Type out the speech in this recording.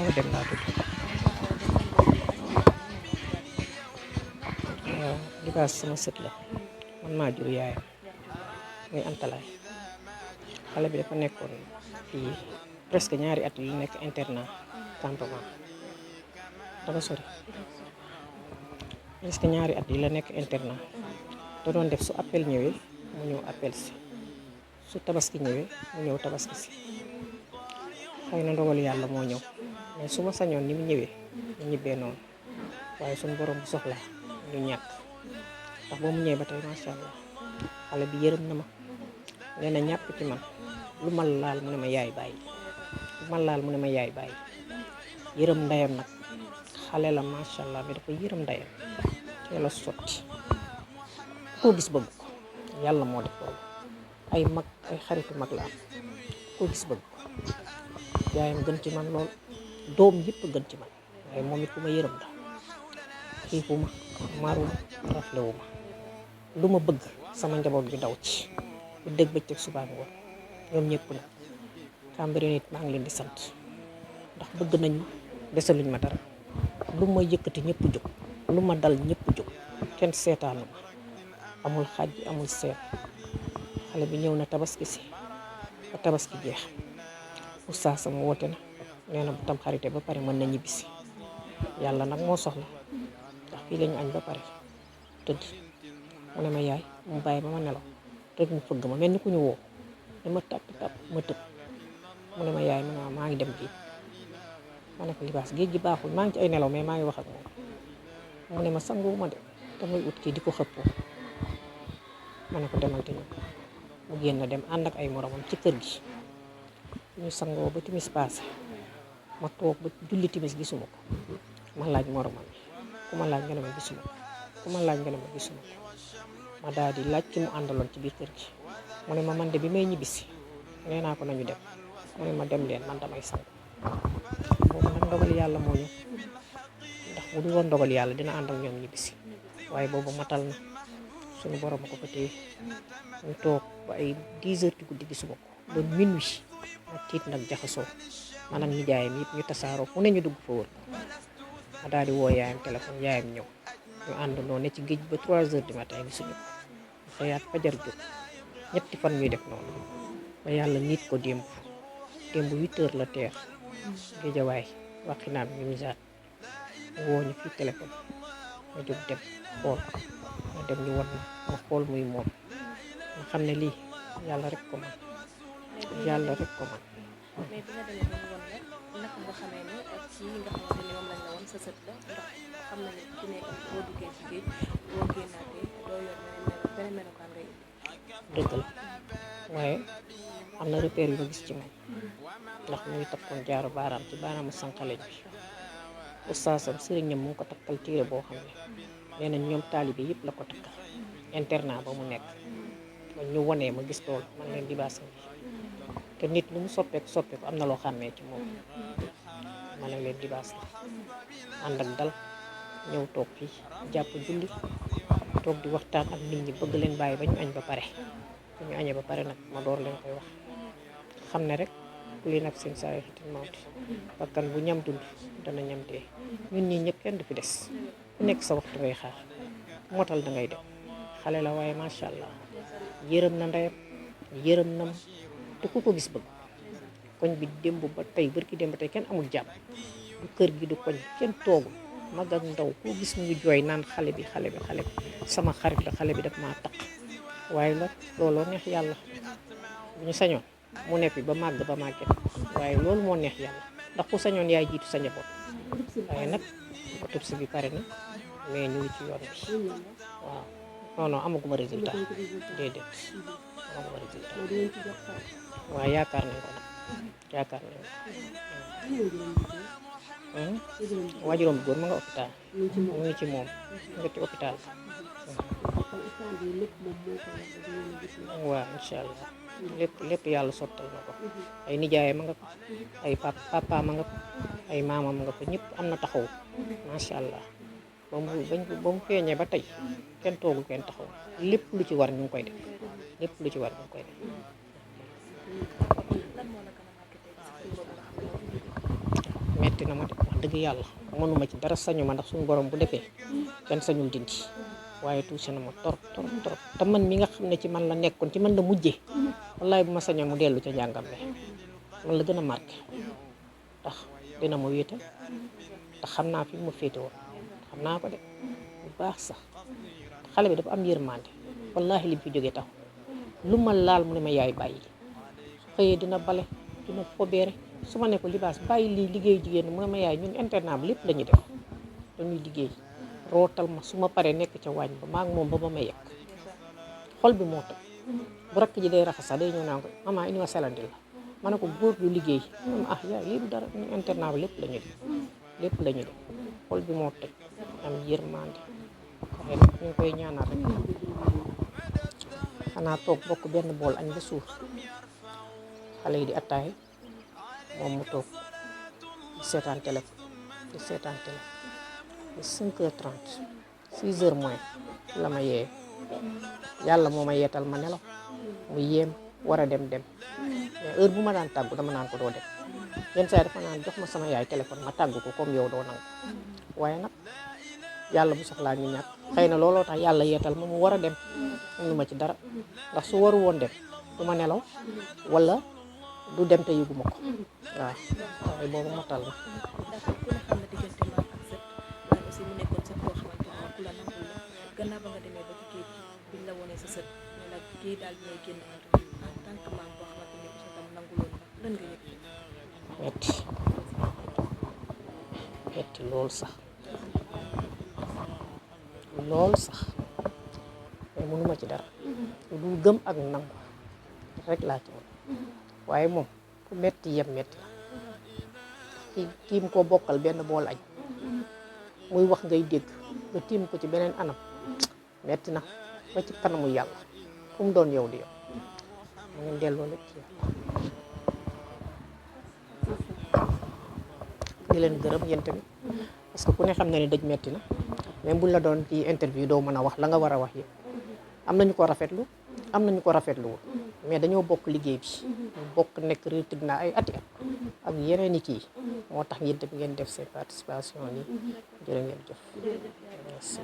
Awa Dem laa tudd. waaw Libaas sama sët la man maa jur yaayam muy antalaay xale bi dafa nekkoon fii presque ñaari at yu nekk internat campement dafa sori presque ñaari at yi la nekk internat da doon def su appel ñëwee mu ñëw appel si su tabaski ñëwee mu ñëw tabaski si xëy na ndogal yàlla moo ñëw mais su ma sañoon ni mu ñëwee ñu ñibbee noonu waaye suñu borom bu soxlaa ñu ñàkk ndax boo mu ñëwee ba tey macha allah xale bi yërëm na ma nee na ñàpp ci man lu ma laal mu ne ma yaay bàyyi lu ma laal mu ne ma yaay bàyyi yërëm ndeyam nag xale la macha allah mais dafa yërëm ndeyam teel a sotti koo gis bëgg ko yàlla moo def loolu ay mag ay xaritu mag la am koo gis bëgg ko yaayam gën ci man lool doom yëpp gën ci man waaye moom it ku ma yërëm la xiifuma maruma raflewuma lu ma bëgg sama njaboot gi daw ci bu dégg bëccëg subaa ngoon ñoom ñëpp nag Cambérène nit maa ngi leen di sant ndax bëgg nañu desaluñ ma dara lu ma yëkkati ñëpp jóg lu ma dal ñëpp jóg kenn seetaanu ma amul xaaj amul seet xale bi ñëw na tabaski si ba tabaski jeex oustaz sama woote na nee na bu tam xarite ba pare mën na ñibbisi yàlla nag moo soxla ndax fii lañu añ ba pare tëdd mu ne ma yaay mu bàyyi ba ma nelaw rek mu fëgg ma mel ni ku ñu woo dama tàpp tàpp ma tëb mu ne ma yaay mu ne maa ngi dem géej ma ne ko Libaas géej gi baaxul maa ngi ci ay nelaw mais maa ngi wax ak moom mu ne ma sanguwuma de damay ut kii di ko xëppoo ma ne ko demal te ñëw mu génn dem ànd ak ay moromam ci kër gi ñu sangoo ba timis passé ma toog ba julli timis gisuma ko ma laaj moromam yi ku ma laaj nga ne ma gisuma ko ku ma laaj nga ne ma gisuma ko ma daal di laaj ki mu àndaloon ci biir kër gi mu ne ma man de bi may ñibbisi nee naa ko nañu dem mu ne ma dem leen man damay sangu boobu nag ndogal yàlla moo ñëw ndax bu dul woon ndogal yàlla dina ànd ak ñoom ñibbisi waaye boobu matal na suñu borom ko fa téye ñu toog ba ay 10 heures ci guddi gisuma ko ba minuit ma tiit nag jaxasoo man ak nijaayam yëpp ñu tasaaroo fu ne ñu dugg fa wër ma daal di woo yaayam téléphone yaayam ñëw ñu àndandoo ne ci géej ba 3 heures du matin gisuñu ko ñu xëyaat fajar jóg ñetti fan ñuy def noonu ba yàlla nit ko démb 8 heures la teer géejawaay waxi naam ñu misaat woo ñu fii téléphone ma jóg dem xool ma dem ñu won ma xool muy moom ma xam ne lii yàlla rek ko man yàlla rek ko man. mais bi nga demee ba ñu won la naka nga xamee ne ak ci nga xamante ni moom lañ la woon sa sët la ndax xam na ne ku nekk boo duggee ci géej boo génnaatee doo yor beneen melokaan ngay indi. dëgg la waaye am na repère yu ma gis ci moom ndax mu ngi takkoon jaaru baaraam ci baaraamu sànqaleñ bi oustazam sëriñam mu ngi ko takkal téere boo xam ne nee nañ ñoom taalibe yëpp la ko takkal internat ba mu nekk ba ñu wonee ma gis loolu man leen Libaas bi te nit lu mu soppeeku am na loo xàmmee ci moom ma ne leen Libaas la ànd ak dal ñëw toog fii jàpp julli toog di waxtaan ak nit ñi bëgg leen bàyyi ba ñu añ ba pare bu ñu añee ba pare nag ma door leen koy wax xam ne rek kulli nafsin zaa'iqatul mawt bakkan bu ñam dund dana ñam dee ñun ñii ñëpp kenn du fi des ku nekk sa waxtu ngay xaar motal da ngay dem xale la waaye macha allah yërëm na ndeyam yërëm na ma te ku ko gis bëgg koñ bi démb ba tey barki démb ba tey kenn amul jàmm du kër gi du koñ kenn toogul mag ak ndaw koo gis mu ngi jooy naan xale bi sama xarit la xale bi daf maa taq waaye nag looloo neex yàlla bu ñu sañoon mu nekk ba màgg ba màgget waaye loolu moo neex yàlla ndax ku sañoon yaay jiitu sa njaboot waaye nag autopsie bi pare na mais ñu ngi ci yoon bi waaw non amaguma résultat déedéet amaguma résultat waaye yaakaar nañ ko nag yaakaar nañ ko waajuram bu góor ma nga hôpital mu ngi ci moom mu ngi ci hôpital waaw incha allah lépp yàlla sottal na ko ay nijaay ma nga ko ay papa ma nga ko ay maama ma nga ko ñëpp am na taxaw macha allah ba mu feeñee ba tey kenn toogul kenn taxaw lépp lu ci war ñu ngi koy def lépp lu ci war ñu ngi koy def metti na dëgg yàlla mënuma ci dara sañu ma ndax suñu borom bu defee kenn sañul dindi waaye touché na ma torop te man mi nga xam ne ci man la nekkoon ci man la mujjee wallaay bu ma sañoon mu dellu ca njàngam le man la gën a marqué ndax dina ma wéetal te xam naa fi mu féete woon xam naa ko de bu baax sax xale bi dafa am yërmande wallahi li mu fi jógee tax lu ma laal mu ne ma yaay bàyyi xëyee dina bale dina fobeere su ma ne ko libaas bàyyi lii liggéey jigéen mu ne ma yaay ñun internat bi lépp la ñuy def dañuy liggéey rootal ma su ma paree nekk ca waañ ba maa ngi moom ba ma may yekk xol bi moo toj bu rakk ji day raxas sax day ñëw naan ko maman indi ma selandi la ma ne ko góor du liggéey ma ah yaay lii du dara ñun internat bi lépp la ñuy def lépp la ñuy def xol bi moo toj am yërmande waaye nag ñu ngi koy ñaanal rek xanaa toog bokk benn bool añ ba suur xale yi di attaay moom mu toog di seetaan téléphone di seetaan téléphone di 5h30 6h moins la ma yee yàlla moo ma yeetal ma nelaw mu yéem war a dem mais heure bu ma daan tàggu dama naan ko doo dem yenn saa yi dafa naan jox ma sama yaay téléphone ma tàggu ko comme yow doo nangu waaye nag yàlla bu soxlaa ñu ñàkk xëy na looloo tax yàlla yeetal ma mu war a dem ñu ma ci dara ndax su waru woon dem du ma nelaw wala du dem te yëguma ko waaw waaye boobu motal na. d'accord ku ne xam na diggante maam ak sët waaye aussi mu nekkoon sët boo xamante ne ku la nangul la gannaaw ba nga demee ba ci géej biñ la wonee sa sët ne la kii daal dinañ génn àdduna en tant que maam boo xamante ne aussi tam nanguloon la lan nga yëg. metti lool sax mais mënuma ci dara du gëm ak nangu rek laa ci mën waaye moom ku metti yem metti la kii mu ko bokkal benn bool añ muy wax ngay dégg nga tiim ko ci beneen anam metti na ba ci kanamu yàlla fu mu doon yow di yow mu ngeen delloo lépp ci yàlla di leen gërëm yéen tamit parce que ku ne xam na ne dëj metti na même buñ la doon ci interview doo mën a wax la nga war a wax yëpp am nañu ko rafetlu am nañu ko rafetluwul mais dañoo bokk liggéey bi ñu bokk nekk réussite na ay ati at ak yeneen i kii moo tax ngeen ngeen def seen participation nii jërë ngeen jëf merci